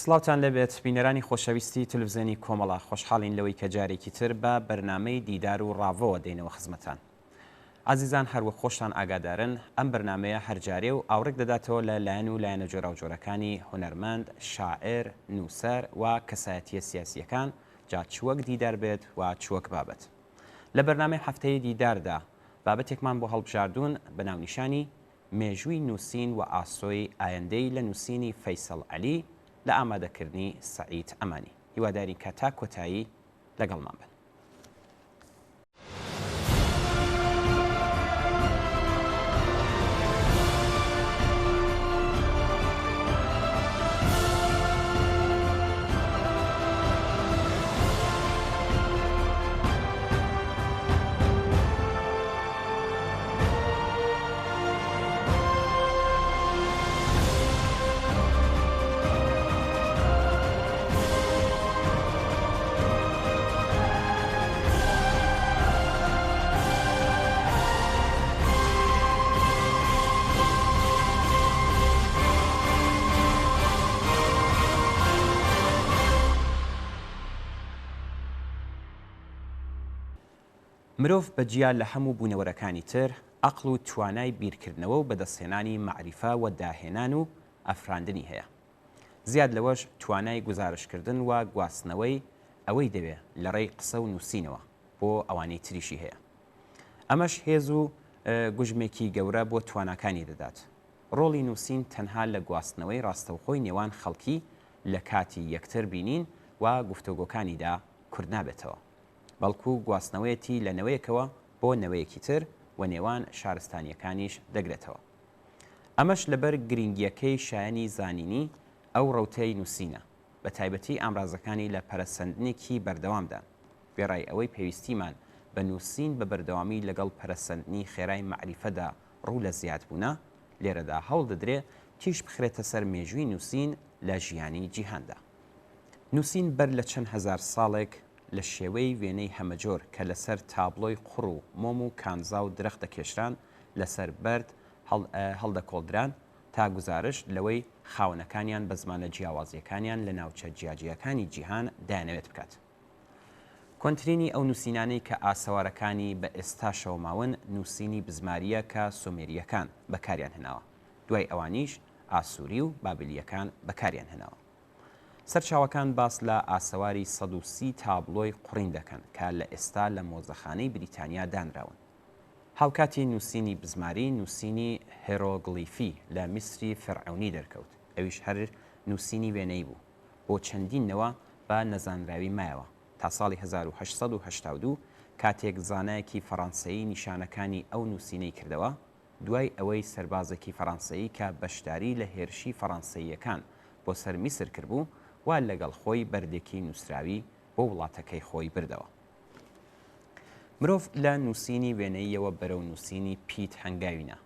سڵاوتان لێبێت بینەرانی خۆشەویستی تلفزێنی کۆمەڵە، خۆشحاڵین لەوەی کە جارێکی تر بە بەرنامەی دیدار و ڕاڤەوە دێینەوە خزمەتان. ئازیزان هەر وەک خۆشتان ئاگادارن ئەم بەرنامەیە هەر جارێ و ئاوڕێک دەداتەوە لە لایەن و لایەنە جۆراوجۆرەکانی هونەرمەند، شاعیر، نووسەر و کەسایەتییە سیاسییەکان جا چ وەک دیدار بێت و چ وەک بابەت. لە بەرنامەی هەفتەیی دیداردا بابەتێکمان بۆ هەڵبژاردوون بە ناونیشانی، مێژووی نووسین و ئاسۆی ئایندەی لە نووسینی فەیسەڵ عەلی لە ئامادەکردنی سەعید ئەمانی. هیوادارین کە تا کۆتایی لەگەڵمان بن. مرۆڤ بە جیا لە هەموو بوونەوەرەکانی تر، ئەقڵ و توانای بیرکردنەوە و بەدەستهێنانی مەعریفە و داهێنان و ئەفراندنی هەیە. زیاد لەوەش توانای گوزارشتکردن و گواستنەوەی ئەوەی دەوێ لە ڕێی قسە و نووسینەوە بۆ ئەوانەی تریشی هەیە. ئەمەش هێز و گوژمێکی گەورە بۆ تواناکانی دەدات. ڕۆڵی نووسین تەنها لە گواستنەوەی ڕاستەوخۆی نێوان خەڵکی لە کاتی یەکتر بینین و گفتۆگۆکانیدا کورت نابێتەوە. بەڵکو گواستنەوەیەتی لە نەوەیەکەوە بۆ نەوەیەکی تر و نێوان شارستانییەکانیش دەگرێتەوە. ئەمەش لەبەر گرینگییەکەی شایەنی زانینی ئەو ڕەوتەی نووسینە، بە تایبەتی ئامرازەکانی لە پەرەسەندنێکی بەردەوامدان. وێڕای ئەوەی پێویستیمان بە نووسین بە بەردەوامی لەگەڵ پەرەسەندنی خێرای مەعریفەدا ڕوو لە زیادبوونە، لێرەدا هەوڵ دەدرێ تیش بخرێتە سەر مێژووی نووسین لە ژیانی جیهاندا. نووسین بەر لە چەند هەزار ساڵێک لە شێوەی وێنەی هەمەجۆر کە لەسەر تابڵۆی قوڕ و مۆم و کانزا و درەخت دەکێشران لەسەر بەرد هەڵدەکۆڵدران تا گوزارشت لەوەی خاوەنەکانیان بە زمانە جیاوازییەکانیان لە ناوچە جیاجیاکانی جیهان دەیانەوێت بکات. کۆنترینی ئەو نووسینانەی کە ئاسەوارەکانی بە ئێستاشەوە ماون نووسینی بزمارییە کە سۆمێرییەکان بەکاریان هێناوە، دوای ئەوانیش ئاسووری و بابلییەکان بەکاریان هێناوە. سەرچاوەکان باس لە ئاسەواری 130 تابڵۆی قوڕین دەکەن کە لە ئێستا لە مۆزەخانەی بریتانیا دانراون. هاوکاتی نووسینی بزماری، نووسینی هێرۆگڵیفی لە میسری فەرعەونی دەرکەوت، ئەویش هەر نووسینی وێنەیی بوو، بۆ چەندین نەوە بە نەزانراوی مایەوە، تا ساڵی 1882 کاتێک زانایەکی فەڕانسەیی نیشانەکانی ئەو نووسینەی کردەوە، دوای ئەوەی سەربازێکی فەڕانسەیی کە بەشداری لە هێرشی فەڕانسەییەکان بۆ سەر میسر کردبوو و لەگەڵ خۆی بەردێکی نووسراوی بۆ وڵاتەکەی خۆی بردەوە. مرۆڤ لە نووسینی وێنەییەوە بەرەو نووسینی پیت هەنگاوی نا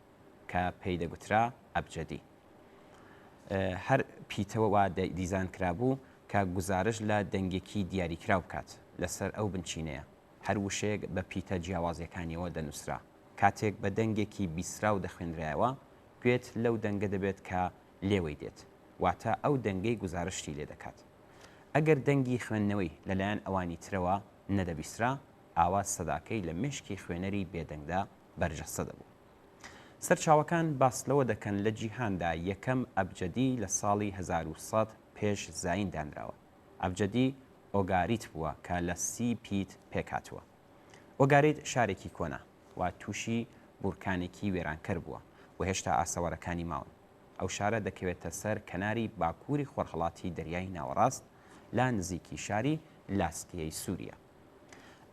کە پێی دەگوترا ئەبجەدی. هەر پیتەوە وا دیزان کرابوو کە گوزارشت لە دەنگێکی دیاریکراو بکات، لەسەر ئەو بنچینەیە هەر وشەیەک بە پیتە جیاوازیەکانیەوە دەنووسرا. کاتێک بە دەنگێکی بیستراو دەخوێنرایەوە، گوێت لەو دەنگە دەبێت کە لێوەی دێت، واتە ئەو دەنگەی گوزارشتی لێ دەکات. ئەگەر دەنگی خوێندنەوەی لەلایەن ئەوانی ترەوە نەدەبیسترا، ئاوا سەداکەی لە مێشکی خوێنەری بێدەنگدا بەرجەستە دەبوو. سەرچاوەکان باس لەوە دەکەن لە جیهاندا یەکەم ئەبجەدی لە ساڵی 1100 پێش زایین دانراوە. ئەبجەدی ئۆگاریت بووە کە لە سی پیت پێکهاتووە. ئۆگاریت شارێکی کۆنە و تووشی بورکانێکی وێرانکەر بووە و هێشتا ئاسەوارەکانی ماون. ئەو شارە دەکەوێتە سەر کەناری باکووری خۆرهەڵاتی دەریای ناوەڕاست لە نزیکی شاری لاسقیەی سووریا.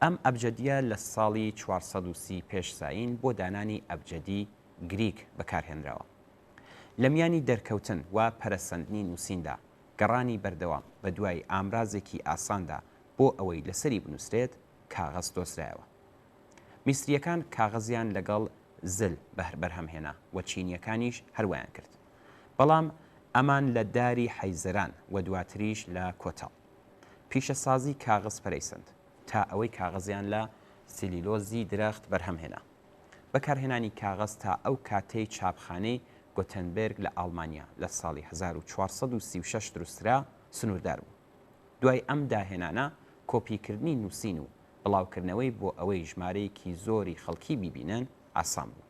ئەم ئەبجەدییە لە ساڵی 430 پێش زایین بۆ دانانی ئەبجەدی گریک بەکارهێنراوە. لە میانی دەرکەوتن و پەرەسەندنی نووسیندا، گەڕانی بەردەوام بەدوای ئامرازێکی ئاساندا بۆ ئەوەی لەسەری بنووسرێت، کاغەز دۆزرایەوە. میسرییەکان کاغەزیان لەگەڵ زل بەرهەم هێنا و چینییەکانیش هەر وایان کرد. بەڵام ئەمان لە داری حەیزەران و دواتریش لە کۆتەڵ. پیشەسازی کاغەز پەرەی سەند تا ئەوەی کاغەزیان لە سیلیلۆزی درەخت بەرهەم هێنا. بەکارهێنانی کاغەز تا ئەو کاتەی چاپخانەی گۆتەنبێرگ لە ئاڵمانیا لە ساڵی 1436 دروستکرا. سنووردار بوو. دوای ئەم داهێنانە کۆپیکردنی نووسین و بڵاوکردنەوەی بۆ ئەوەی ژمارەیەکی زۆری خەڵکی بیبینن ئاسان بوو.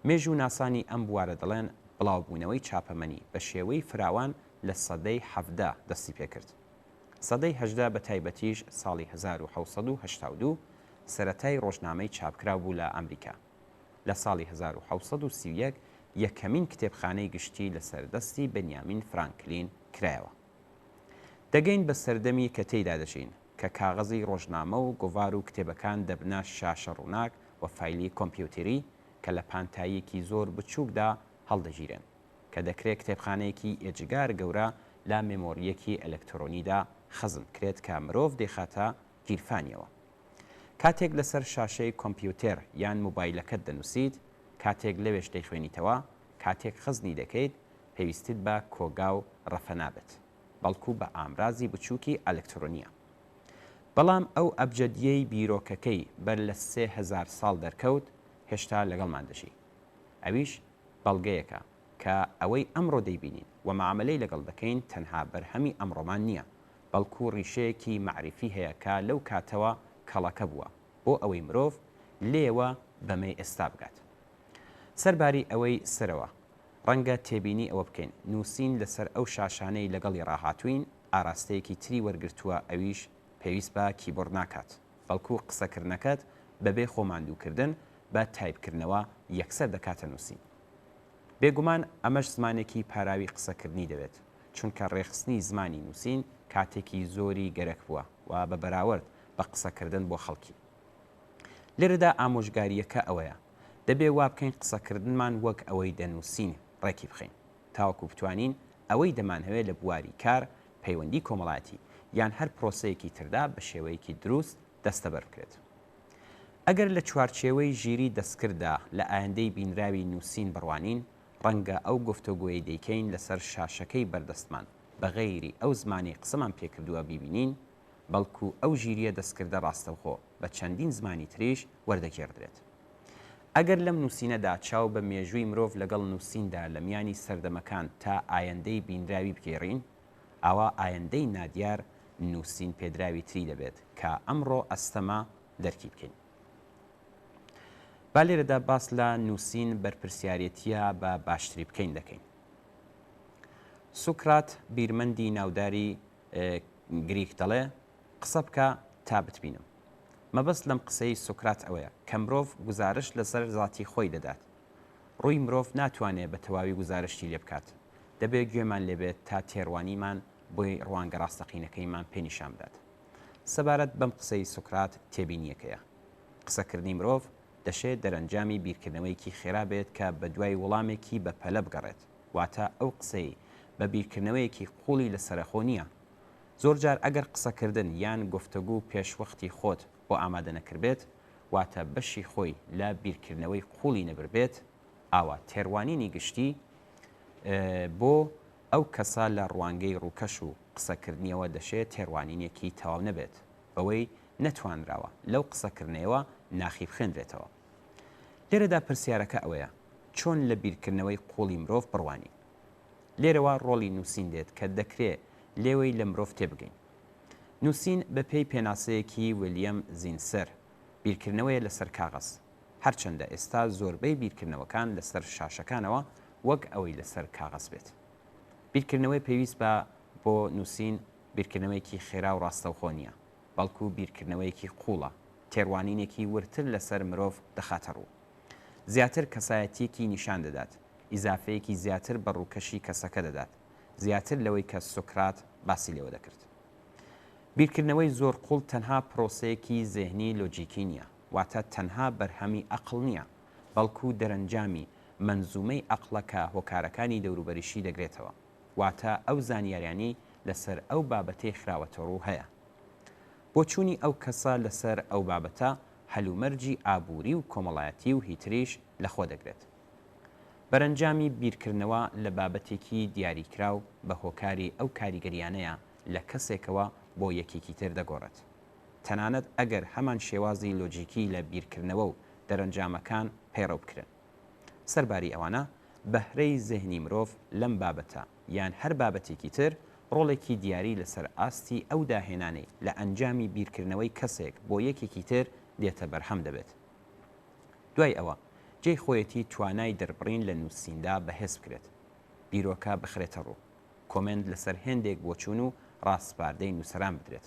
مێژووناسانی ئەم بوارە دەڵێن بڵاوبوونەوەی چاپەمەنی بە شێوەی فراوان لە سەدەی 17 دەستی پێکرد. سەدەی 18 بە تایبەتیش ساڵی 1782 سەرەتای ڕۆژنامەی چاپکراو بوو لە ئەمریکا. لە ساڵی 1731 یەکەمین کتێبخانەی گشتی لەسەر دەستی بنیامین فرانکلین کرایەوە. دەگەین بە سەردەمی کە تێیدا دەژین، کە کاغەزی ڕۆژنامە و گۆڤار و کتێبەکان دەبنە شاشە ڕووناک و فایلی کۆمپیوتێری کە لە پانتاییەکی زۆر بچووکدا هەڵدەگیرێن، کە دەکرێ کتێبخانەیەکی ئێجگار گەورە لە مێمۆرییەکی ئەلکترۆنیدا خەزن بکرێت کە مرۆڤ دەیخاتە گیرفانیەوە. کاتێک لەسەر شاشەی کۆمپیوتێر یان موبایلەکەت دەنووسیت، کاتێک لەوێش دەیخوێنیتەوە، کاتێک خەزنی دەکەیت، پێویستت بە کۆگا و ڕەفە نابێت، بەڵکو بە ئامرازی بچووکی ئەلکترۆنییە. بەڵام ئەو ئەبجەدییەی بیرۆکەکەی بەر لە 3000 ساڵ دەرکەوت، هێشتا لەگەڵمان دەژی. ئەویش بەڵگەیەکە کە ئەوەی ئەمڕۆ دەیبینین و مەعامەلەی لەگەڵ دەکەین تەنها بەرهەمی ئەمڕۆمان نییە، بەڵکو ڕیشەیەکی مەعریفی هەیە کە لەو کاتەوە کەڵەکە بووە بۆ ئەوەی مرۆڤ لێیەوە بەمەی ئێستا بگات. سەرباری ئەوەی سەرەوە، ڕەنگە تێبینی ئەوە بکەین نووسین لەسەر ئەو شاشانەی لەگەڵی ڕاهاتووین ئاراستەیەکی تری وەرگرتووە ئەویش پێویست بە کیبۆرد ناکات بەڵکو قسەکردنەکەت بەبێ خۆ ماندووکردن بە تایپکردنەوە یەکسەر دەکاتە نووسین. بێگومان ئەمەش زمانێکی پاراوی قسەکردنی دەوێت چونکە ڕێکخستنی زمانی نووسین کاتێکی زۆری گەرەک بووە و بە بەراوەرد بە قسەکردن بۆ خەڵکی. لێرەدا ئامۆژگارییەکە ئەوەیە، دەبێ وا بکەین قسەکردنمان وەک ئەوەی دەنووسین ڕێکی بخەین، تاوەکو بتوانین ئەوەی دەمانهەوێ لە بواری کار، پەیوەندی کۆمەڵایەتی، یان هەر پرۆسەیەکی تردا بە شێوەیەکی دروست دەستەبەر بکرێت. ئەگەر لە چوارچێوەی ژیری دەستکرددا لە ئایندەی بینراوی نووسین بڕوانین، ڕەنگە ئەو گفتوگۆیەی دەیکەین لەسەر شاشەکەی بەردەستمان بە غەیری ئەو زمانەی قسەمان پێکردووە بیبینین، بەڵکو ئەو ژیرییە دەستکردە ڕاستەوخۆ بە چەندین زمانی تریش وەردەگێڕدرێت. ئەگەر لەم نووسینەدا چاو بە مێژووی مرۆڤ لەگەڵ نووسیندا لە میانی سەردەمەکان تا ئایەندەی بینراوی بگێڕین، ئاوا ئایەندەی نادیار نووسین پێدراوی تری دەبێت کە ئەمڕۆ ئەستەمە دەرکی بکەین. با لێرەدا باس لە نووسین بەرپرسیارێتییە بە باشتری بکەین دەکەین. سوکرات بیرمەندی ناوداری گریک دەڵێ، قسە بکە تا بتبینم. مەبەست لەم قسەی سوکرات ئەوەیە کە مرۆڤ گوزارشت لەسەر زاتی خۆی دەدات. ڕووی مرۆڤ ناتوانێ بە تەواوی گوزارشتی لێ بکات. دەبێ گوێمان لێ بێت تا تێڕوانیمان بۆی ڕوانگە ڕاستەقینەکەیمان پێ نیشان بدات. سەبارەت بەم قسەی سوکرات تێبینییەکەیە. قسەکردنی مرۆڤ دەشێ دەرەنجامی بیرکردنەوەیەکی خێرا بێت کە بەدوای وڵامێکی بەپەلە بگەڕێت. واتە ئەو قسەی بە بیرکردنەوەیەکی قووڵی لەسەرەخۆ نییە. زۆرجار ئەگەر قسەکردن یان گفتوگو پێشوەختی خۆت بۆ ئامادە نەکردبێت، واتە بەشی خۆی لە بیرکردنەوەی قووڵی نەبربێت، ئاوا تێڕوانینی گشتی بۆ ئەو کەسە لە ڕوانگەی ڕووکەش و قسەکردنیەوە دەشێ تێڕوانینێکی تەواو نەبێت، بەوەی نەتوانراوە لەو قسەکردنەیەوە ناخی بخوێنرێتەوە. لێرەدا پرسیارەکە ئەوەیە، چۆن لە بیرکردنەوەی قووڵی مرۆڤ بڕوانین؟ لێرەوە ڕۆڵی نووسین دێت کە دەکرێ لێوەی لە مرۆڤ تێبگەین. نووسین بە پێی پێناسەیەکی ویلیەم زینسەر، بیرکردنەوەیە لەسەر کاغەز. هەرچەندە ئێستا زۆربەی بیرکردنەوەکان لەسەر شاشەکانەوە وەک ئەوەی لەسەر کاغەز بێت. بیرکردنەوەی پێویست بە بۆ نووسین بیرکردنەوەیەکی خێرا و ڕاستەوخۆ نییە، بەڵکو بیرکردنەوەیەکی قووڵە، تێڕوانینێکی وردتر لەسەر مرۆڤ دەخاتە ڕوو. زیاتر کەسایەتییەکی نیشان دەدات، ئیزافەیەکی زیاتر بە ڕووکەشی کەسەکە دەدات، زیاتر لەوەی کە سوکرات باسی لێوە دەکرد. بیرکردنەوەی زۆر قووڵ تەنها پرۆسەیەکی زێهنی لۆجیکی نییە، واتە تەنها بەرهەمی ئەقڵ نییە، بەڵکو دەرەنجامی مەنزومەی ئەقڵە کە هۆکارەکانی دەوروبەریشی دەگرێتەوە، واتە ئەو زانیاریانەی لەسەر ئەو بابەتەی خراوەتەڕوو هەیە. بۆچوونی ئەو کەسە لەسەر ئەو بابەتە هەلومەرجی ئابووری و کۆمەڵایەتی و هیتریش لەخۆ دەگرێت. بەرەنجامی بیرکردنەوە لە بابەتێکی دیاریکراو بە هۆکاری ئەو کاریگەریانەیە لە کەسێکەوە بۆ یەکێکی تر دەگۆڕێت. تەنانەت ئەگەر هەمان شێوازی لۆجیکی لە بیرکردنەوە و دەرەنجامەکان پەیڕەو بکرێن. سەرباری ئەوانە، بەهرەی زێهنی مرۆڤ لەم بابەتە یان هەر بابەتێکی تر ڕۆڵێکی دیاری لەسەر ئاستی ئەو داهێنانەی لە ئەنجامی بیرکردنەوەی کەسێک بۆ یەکێکی تر دێتە بەرهەم دەبێت. دوای ئەوە جێی خۆیەتی توانای دەربڕین لە نووسیندا بەهێز بکرێت. بیرۆکە بخرێتە ڕوو. کۆمێنت لەسەر هێندێک بۆچوون و ڕاسپاردەی نووسەران بدرێت.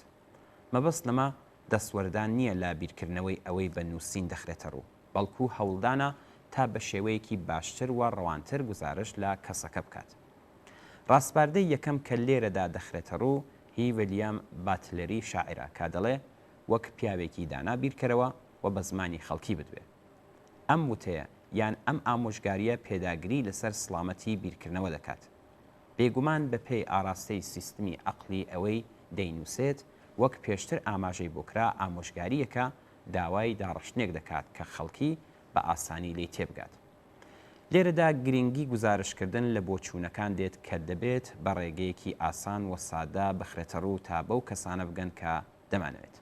مەبەست لەمە دەستوەردان نییە لە بیرکردنەوەی ئەوەی بە نووسین دەخرێتە ڕوو، بەڵکو هەوڵدانە تا بە شێوەیەکی باشتر و ڕەوانتر گوزارشت لە کەسەکە بکات. ڕاسپاردەی یەکەم کە لێرەدا دەخرێتە ڕوو هی ویلیام باتلەری شاعیرە کە دەڵێ وەک پیاوێکی دانا بیرکەرەوە و بە زمانی خەڵکی بدوێ. ئەم وتەیە یان ئەم ئامۆژگارییە پێداگری لەسەر سڵامەتی بیرکردنەوە دەکات. بێگومان بە پێی ئاراستەی سیستمی عەقڵی ئەوەی دەینووسێت، وەک پێشتر ئاماژەی بۆ کرا ئامۆژگارییەکە داوای داڕشتنێک دەکات کە خەڵکی بە ئاسانی لێی تێبگات. لێرەدا گرینگی گوزارشتکردن لە بۆچوونەکان دێت کە دەبێت بە ڕێگەیەکی ئاسان و سادە بخرێتەڕوو تا بەو کەسانە بگەن کە دەمانەوێت.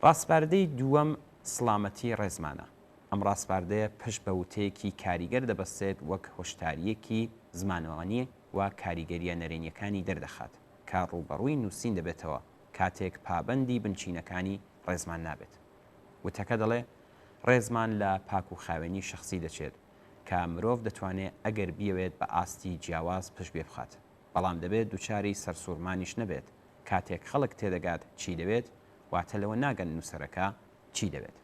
ڕاسپاردەی دووەم سڵامەتی ڕێزمانە. ئەم ڕاسپاردەیە پشت بە وتەیەکی کاریگەر دەبەستێت وەک هۆشدارییەکی زمانەوانی و کاریگەرییە نەرێنییەکانی دەردەخات کە ڕووبەڕووی نووسین دەبێتەوە کاتێک پابەندی بنچینەکانی ڕێزمان نابێت. وتەکە دەڵێ، ڕێزمان لە پاک و خاوێنی شەخسی دەچێت کە مرۆڤ دەتوانێ ئەگەر بیەوێت بە ئاستی جیاواز پشتگوێ بخات، بەڵام دەبێت دوچاری سەرسووڕمانیش نەبێت کاتێک خەڵک تێدەگات چی دەوێت، واتە لەوە ناگەن نووسەرەکە چی دەوێت.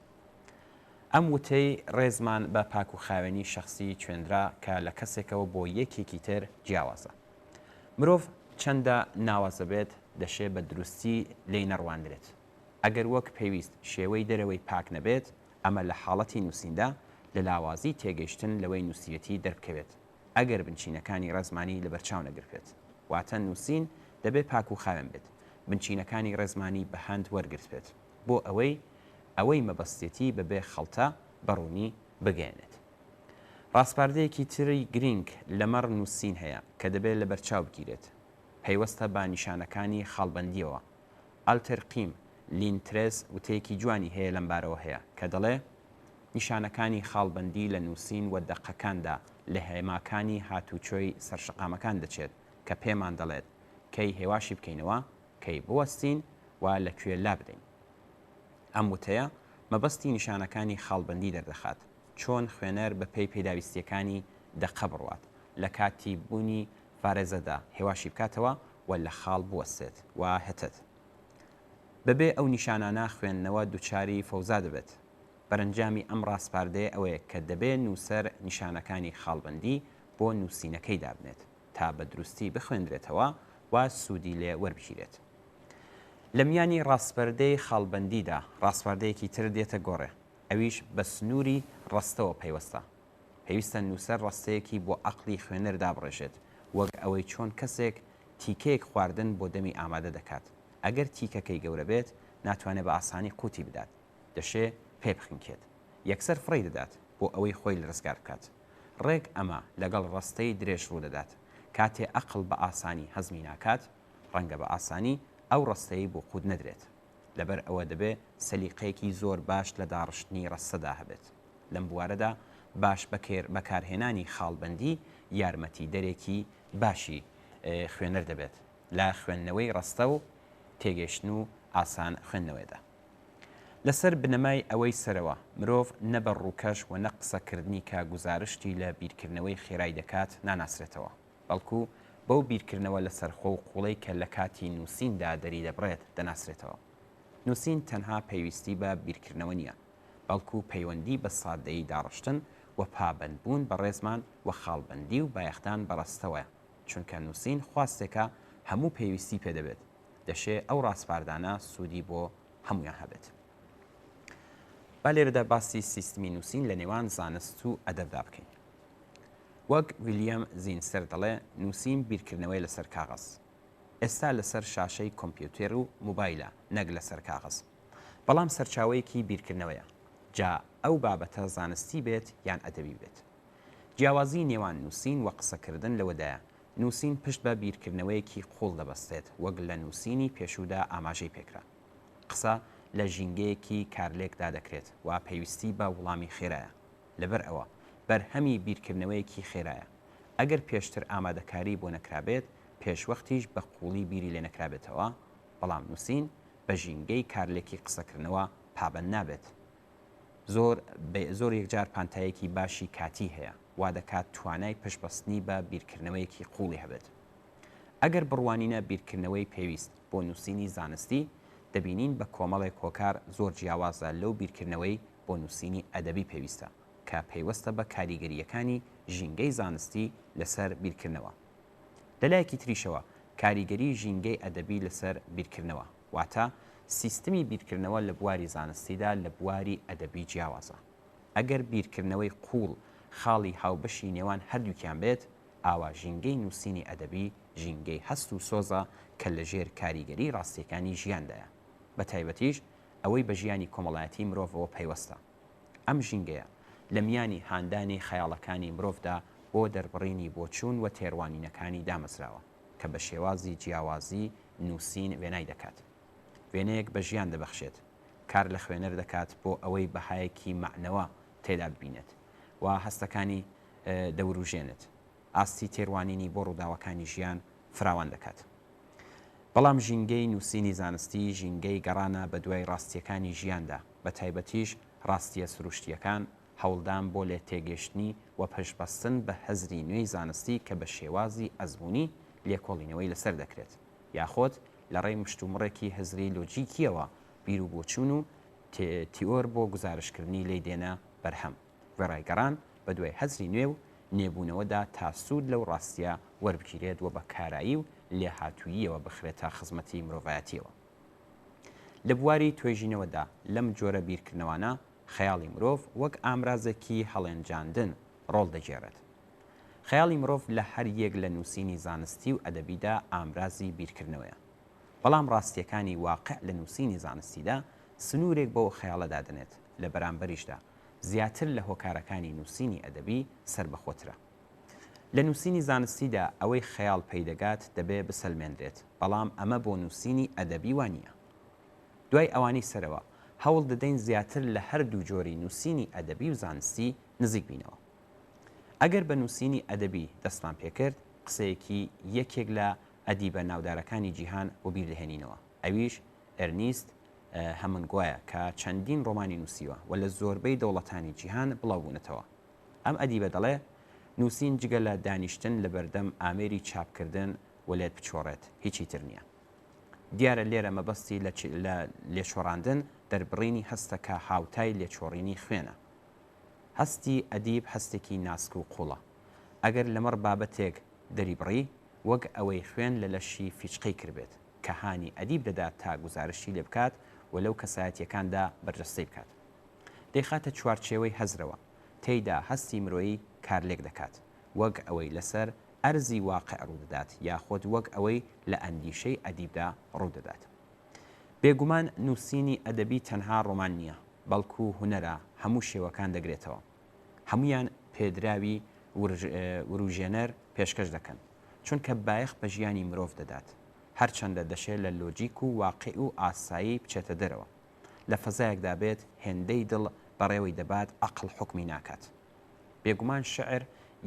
ئەم وتەی ڕێزمان بە پاک و خاوێنی شەخسی چێندرا کە لە کەسێکەوە بۆ یەکێکی تر جیاوازە. مرۆڤ چەندە ناوازە بێت دەشێ بە دروستی لێی نەڕواندرێت. ئەگەر وەک پێویست شێوەی دەرەوەی پاک نەبێت، ئەمە لە حاڵەتی نووسیندا لە لاوازی تێگەیشتن لەوەی نووسیوێتی دەربکەوێت، ئەگەر بنچینەکانی ڕێزمانی لەبەرچاو نەگرتبێت. واتە نووسین دەبێ پاک و خاوێن بێت، بنچینەکانی ڕێزمانی بە هەند وەرگرتبێت، بۆ ئەوەی ئەوەی مەبەستێتی بەبێ خەڵتە بە ڕوونی بگەیەنێت. ڕاسپاردەیەکی تری گرینگ لەمەڕ نووسین هەیە کە دەبێ لەبەرچاو بگیرێت، پەیوەستە بە نیشانەکانی خاڵبەندییەوە، ئالتر قیم لینترێس وتەیەکی جوانی هەیە لەم بارەوە هەیە کە دەڵێ، نیشانەکانی خاڵبەندی لە نووسین و دەقەکاندا لە هێماکانی هاتوچۆی سەرشەقامەکان دەچێت کە پێمان دەڵێت کەی هێواشی بکەینەوە، کەی بوەستین و لە کوێ لابدەین. ئەم وتەیە مەبەستی نیشانەکانی خاڵبەندی دەردەخات، چۆن خوێنەر بە پێی پێداویستییەکانی دەقە بڕوات، لە کاتی بوونی فارێزەدا هێواشی بکاتەوە و لە خاڵ بوەستێت و هتد. بەبێ ئەو نیشانانە خوێندنەوە دوچاری فەوزا دەبێت. بەرەنجامی ئەم ڕاسپاردەیە ئەوەیە کە دەبێ نووسەر نیشانەکانی خاڵبەندی بۆ نووسینەکەی دابنێت تا بە دروستی بخوێندرێتەوە و سوودی لێ وەربگیرێت. لە میانی ڕاسپەردەی خاڵبەندیدا ڕاسپاردەیەکی تر دێتە گۆڕێ، ئەویش بە سنووری ڕەستەوە پەیوەستە. پێویستە نووسەر ڕەستەیەکی بۆ عەقڵی خوێنەر دابڕێژێت، وەک ئەوەی چۆن کەسێک تیکەیەک خواردن بۆ دەمی ئامادە دەکات، ئەگەر تیکەکەی گەورە بێت ناتوانێت بە ئاسانی قوتی بدات، دەشێ پێ بخنکێت، یەکسەر فڕێی دەدات بۆ ئەوەی خۆی ڕزگار بکات. ڕێک ئەمە لەگەڵ ڕەستەی درێژ ڕوودەدات، کاتێ ئەقڵ بە ئاسانی هەزمی ناکات، ڕەنگە بە ئاسانی ئەو ڕەستەیەی بۆ قوت نەدرێت. لەبەر ئەوە دەبێ سەلیقەیەکی زۆر باش لە داڕشتنی ڕەستەدا هەبێت. لەم بوارەدا باش بەکارهێنانی خاڵبەندی یارمەتیدەرێکی باشی خوێنەر دەبێت لە خوێندنەوەی ڕەستە و تێگەیشتن و ئاسان خوێندنەوەیدا. لەسەر بنەمای ئەوەی سەرەوە، مرۆڤ نە بە ڕووکەش و نە قسەکردنی کە گوزارشتی لە بیرکردنەوەی خێرای دەکات ناناسرێتەوە، بەڵکو بەو بیرکردنەوە لەسەرخۆ و قووڵەی کە لە کاتی نووسیندا دەریدەبڕێت دەناسرێتەوە. نووسین تەنها پەیویستی بە بیرکردنەوە نییە، بەڵکو پەیوەندی بە سادەیی داڕشتن و پابەندبوون بە ڕێزمان و خاڵبەندی و بایەخدان بە ڕەستەوەیە، چونکە نووسین خواستێکە هەموو پێویستی پێ دەبێت، دەشێ ئەو ڕاسپاردانە سوودی بۆ هەموویان هەبێت. با لێرەدا باسی سیستمی نووسین لە نێوان زانست و ئەدەبدا بکەین. وەک ویلیەم زینسەر دەڵێ نووسین بیرکردنەوەیە لەسەر کاغەز. ئێستا لەسەر شاشەی کۆمپیوتێر و موبایلە نەک لەسەر کاغەز. بەڵام سەرچاوەیەکی بیرکردنەوەیە، جا ئەو بابەتە زانستی بێت یان ئەدەبی بێت. جیاوازی نێوان نووسین و قسەکردن لەوەدایە، نووسین پشت بە بیرکردنەوەیەکی قووڵ دەبەستێت وەک لە نووسینی پێشوودا ئاماژەی پێکرا. قسە لە ژینگەیەکی کارلێکدا دەکرێت و پەیوستی بە وڵامی خێرایە. لەبەر ئەوە بەرهەمی بیرکردنەوەیەکی خێرایە. ئەگەر پێشتر ئامادەکاری بۆ نەکرابێت، پێشوەختیش بە قووڵی بیری لێ نەکرابێتەوە، بەڵام نووسین بە ژینگەی کارلێکی قسەکردنەوە پابەند نابێت. زۆر زۆر یەکجار پانتاییەکی باشی کاتیی هەیە، وا دەکات توانای پشتبەستنی بە بیرکردنەوەیەکی قووڵی هەبێت. ئەگەر بڕوانینە بیرکردنەوەی پێویست بۆ نووسینی زانستی، دەبینین بە کۆمەڵێک هۆکار زۆر جیاوازە لەو بیرکردنەوەی بۆ نووسینی ئەدەبی پێویستە، کە پەیوەستە بە کاریگەرییەکانی ژینگەی زانستی لەسەر بیرکردنەوە. لە لایەکی تریشەوە کاریگەری ژینگەی ئەدەبی لەسەر بیرکردنەوە، واتە سیستمی بیرکردنەوە لە بواری زانستیدا لە بواری ئەدەبی جیاوازە. ئەگەر بیرکردنەوەی قووڵ خاڵی هاوبەشی نێوان هەردووکیان بێت، ئاوا ژینگەی نووسینی ئەدەبی ژینگەی هەست و سۆزە کە لەژێر کاریگەری ڕاستییەکانی ژیاندایە، بەتایبەتیش ئەوەی بە ژیانی کۆمەڵایەتی مرۆڤەوە پەیوەستە. ئەم ژینگەیە لە میانی هاندانی خەیاڵەکانی مرۆڤدا بۆ دەربڕینی بۆچوون و تێڕوانینەکانی دامەزراوە، کە بە شێوازی جیاوازی نووسین وێنای دەکات. وێنەیەک بە ژیان دەبەخشێت، کار لە خوێنەر دەکات بۆ ئەوەی بەهایەکی مەعنەوە تێدا ببینێت و هەستەکانی دەوروژێنێت، ئاستی تێڕوانینی بۆ ڕووداوەکانی ژیان فراوان دەکات. بەڵام ژینگەی نووسینی زانستی ژینگەی گەڕانە بەدوای ڕاستییەکانی ژیاندا، بەتایبەتیش ڕاستییە سروشتییەکان، هەوڵدان بۆ لێتێگەیشتنی و پشتبەستن بە هزری نوێی زانستی کە بە شێوازی ئەزموونی لێکۆڵینەوەی لەسەر دەکرێت، یاخۆد لەڕێی مشتومڕێکی هزری لۆجیکییەوە بیروبۆچوون و تیۆر بۆ گوزارشتکردنی لێی دێنە بەرهەم. وێڕای گەڕان بەدوای هزری نوێ و نوێبوونەوەدا تا سوود لەو ڕاستییە وەربگیرێت و بە کارایی و لێهاتووییەوە بخرێتە خزمەتی مرۆڤایەتییەوە. لە بواری توێژینەوەدا لەم جۆرە بیرکردنەوانە خەیاڵی مرۆڤ وەک ئامرازێکی هەڵێنجاندن ڕۆڵ دەگێڕێت. خەیاڵی مرۆڤ لە هەر یەک لە نووسینی زانستی و ئەدەبیدا ئامرازی بیرکردنەوەیە. بەڵام ڕاستییەکانی واقع لە نووسینی زانستیدا سنوورێک بەو خەیاڵە دادەنێت، لە بەرامبەریشدا زیاتر لە هۆکارەکانی نووسینی ئەدەبی سەربەخۆترە. لە نووسینی زانستیدا ئەوەی خەیاڵ پێی دەگات دەبێ بسەلمێنرێت، بەڵام ئەمە بۆ نووسینی ئەدەبی وا نییە. دوای ئەوانەی سەرەوە، هەوڵ دەدەین زیاتر لە هەردوو جۆری نووسینی ئەدەبی و زانستی نزیک بینەوە. ئەگەر بە نووسینی ئەدەبی دەستمان پێکرد، قسەیەکی یەکێک لە ئەدیبە ناودارەکانی جیهان وەبیر دەهێنینەوە، ئەویش ئێرنیست هەمنگوایە کە چەندین ڕۆمانی نووسیوە و لە زۆربەی دەوڵەتانی جیهان بڵاوبوونەتەوە. ئەم ئەدیبە دەڵێ، نووسین جگە لە دانیشتن لە بەردەم ئامێری چاپکردن و لێت بچۆڕێت، هیچی تر نییە. دیارە لێرە مەبەستی لە لە لێچۆڕاندن، دەربڕینی هەستە کە هاوتای لێچۆڕینی خوێنە. هەستی ئەدیب هەستێکی ناسک و قووڵە. ئەگەر لەمەڕ بابەتێک دەریبڕی، وەک ئەوەی خوێن لە لەشی فیچقەی کردبێت. کە هانی ئەدیب دەدات تا گوزارشتی لێ بکات و لەو کەسایەتییەکاندا بەرجەستەی بکات. دەیخاتە چوارچێوەی هزرەوە، تێیدا هەستی مرۆیی کارلێک دەکات، وەک ئەوەی لەسەر ئەرزی واقع ڕوودەدات یاخود وەک ئەوەی لە ئەندیشەی ئەدیبدا ڕوودەدات. بێگومان نووسینی ئەدەبی تەنها ڕۆمان نییە، بەڵکو هونەرە هەموو شێوەکان دەگرێتەوە. هەموویان پێدراوی وروژێنەر پێشکەش دەکەن. چونکە بایەخ بە ژیانی مرۆڤ دەدات، هەرچەندە دەشێ لە لۆجیک و واقیع و ئاسایی بچێتە دەرەوە. لە فەزایەکدا بێت هێندەی دڵ بەڕێوەی دەبات عەقڵ حوکمی ناکات. بێگومان شیعر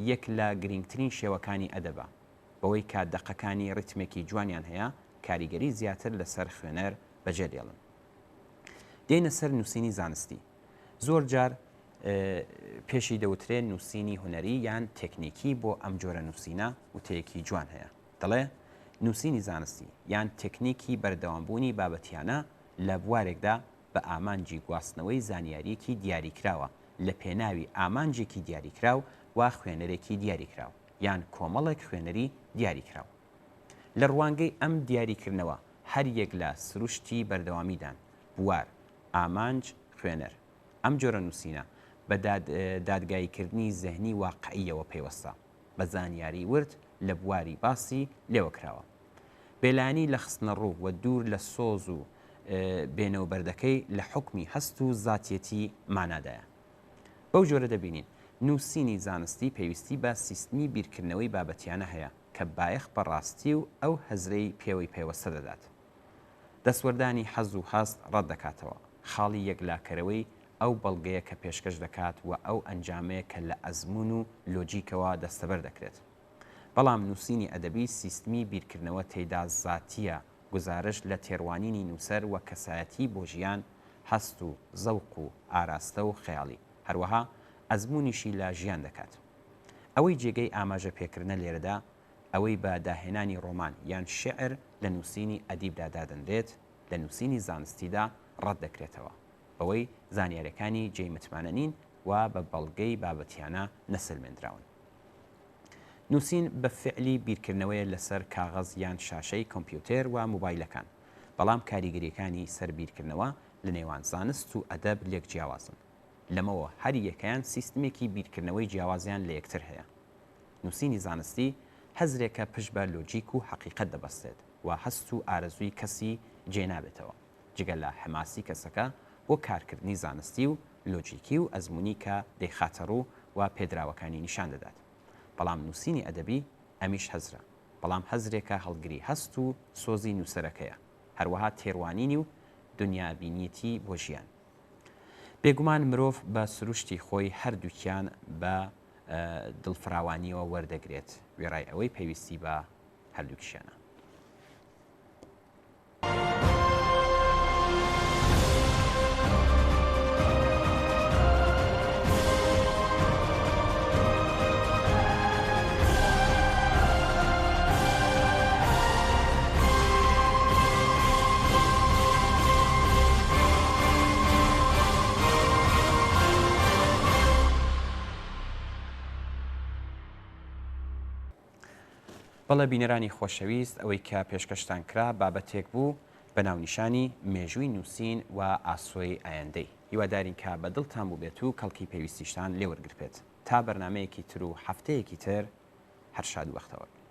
یەک لە گرینگترین شێوەکانی ئەدەبە، بەوەی کە دەقەکانی ڕیتمێکی جوانیان هەیە، کاریگەری زیاتر لەسەر خوێنەر بەجێ دێڵن. دێینە سەر نووسینی زانستی. زۆر جار پێشی دەوترێ نووسینی هونەری یان تێکنیکی بۆ ئەم جۆرە نووسینە وتەیەکی جوان هەیە دەڵێ نووسینی زانستی یان تێکنیکی بەردەوامبوونی بابەتیانە لە بوارێکدا بە ئامانجی گواستنەوەی زانیاریەکی دیاریکراوە لە پێناوی ئامانجێکی دیاریکراو و خوێنەرێکی دیاریکراو یان کۆمەڵێک خوێنەری دیاریکراو. لە ڕوانگەی ئەم دیاریکردنەوە هەر یەک لە سروشتی بەردەوامیدان، بوار، ئامانج، خوێنەر. ئەم جۆرە نووسینە بە دادگاییکردنی زهنی واقعییەوە پەیوەستە، بە زانیاری ورد لە بواری باسی لێوە کراوە. بێلایەنی لە خستنەڕوو و دوور لە سۆز و بێنەوبەردەکەی لە حوکمی هەست و زاتیەتی مانادایە. بەو جۆرە دەبینین نووسینی زانستی پەیوستی بە سیستمی بیرکردنەوەی بابەتیانە هەیە کە بایەخ بە ڕاستی و ئەو هزرەی پێوەی پەیوەستە دەدات. دەستوەردانی حەز و هەست ڕەت دەکاتەوە، خاڵی یەکلاکەرەوەی ئەو بەڵگەیە کە پێشکەش دەکات و ئەو ئەنجامەیە کە لە ئەزموون و لۆجیکەوە دەستەبەر دەکرێت. بەڵام نووسینی ئەدەبی سیستمی بیرکردنەوە تێیدا زاتییە، گوزارشت لە تێڕوانینی نووسەر و کەسایەتی بۆ ژیان، هەست و زەوق و ئاراستە و خەیاڵی، هەروەها ئەزموونیشی لە ژیان دەکات. ئەوەی جێگەی ئاماژە پێکردنە لێرەدا، ئەوەی بە داهێنانی ڕۆمان یان شیعر لە نووسینی ئەدیبدا دادەنرێت، لە نووسینی زانستیدا ڕەت دەکرێتەوە، بەوەی زانیاریەکانی جێی متمانە نین و بە بەڵگەی بابەتیانە نەسەلمێندراون. نووسین بە فیعلی بیرکردنەوەیە لەسەر کاغەز یان شاشەی کۆمپیوتێر و موبایلەکان، بەڵام کاریگەریەکانی سەر بیرکردنەوە لە نێوان زانست و ئەدەب لێک جیاوازن. لەمەوە هەر یەکەیان سیستمێکی بیرکردنەوەی جیاوازیان لە یەکتر هەیە. نووسینی زانستی هزرێکە پشت بە لۆجیک و حەقیقەت دەبەستێت و هەست و ئارەزووی کەسی جێ نابێتەوە، جگە لە حەماسی کەسەکە بۆ کارکردنی زانستی و لۆجیکی و ئەزموونی کە دەیخاتەڕوو و پێدراوەکانی نیشان دەدات. بەڵام نووسینی ئەدەبی ئەمیش هزرە، بەڵام هزرێکە هەڵگری هەست و سۆزی نووسەرەکەیە، هەروەها تێڕوانینی و دونیابینیەتی بۆ ژیان. بێگومان مرۆڤ بە سروشتی خۆی هەردووکیان بە دڵفراوانیەوە وەردەگرێت، وێڕای ئەوەی پێویستی بە هەردووکیشیانە. بەڵێ بینەرانی خۆشەویست ئەوەی کە پێشکەشتان کرا بابەتێک بوو بە ناونیشانی مێژووی نووسین و ئاسۆی ئایندەی هیوادارین کە بە دڵتان بووبێت و کەڵکی پێویستیشتان لێ وەرگرتبێت تا بەرنامەیەکی تر و هەفتەیەکی تر هەر شاد و بەختەوەر بن.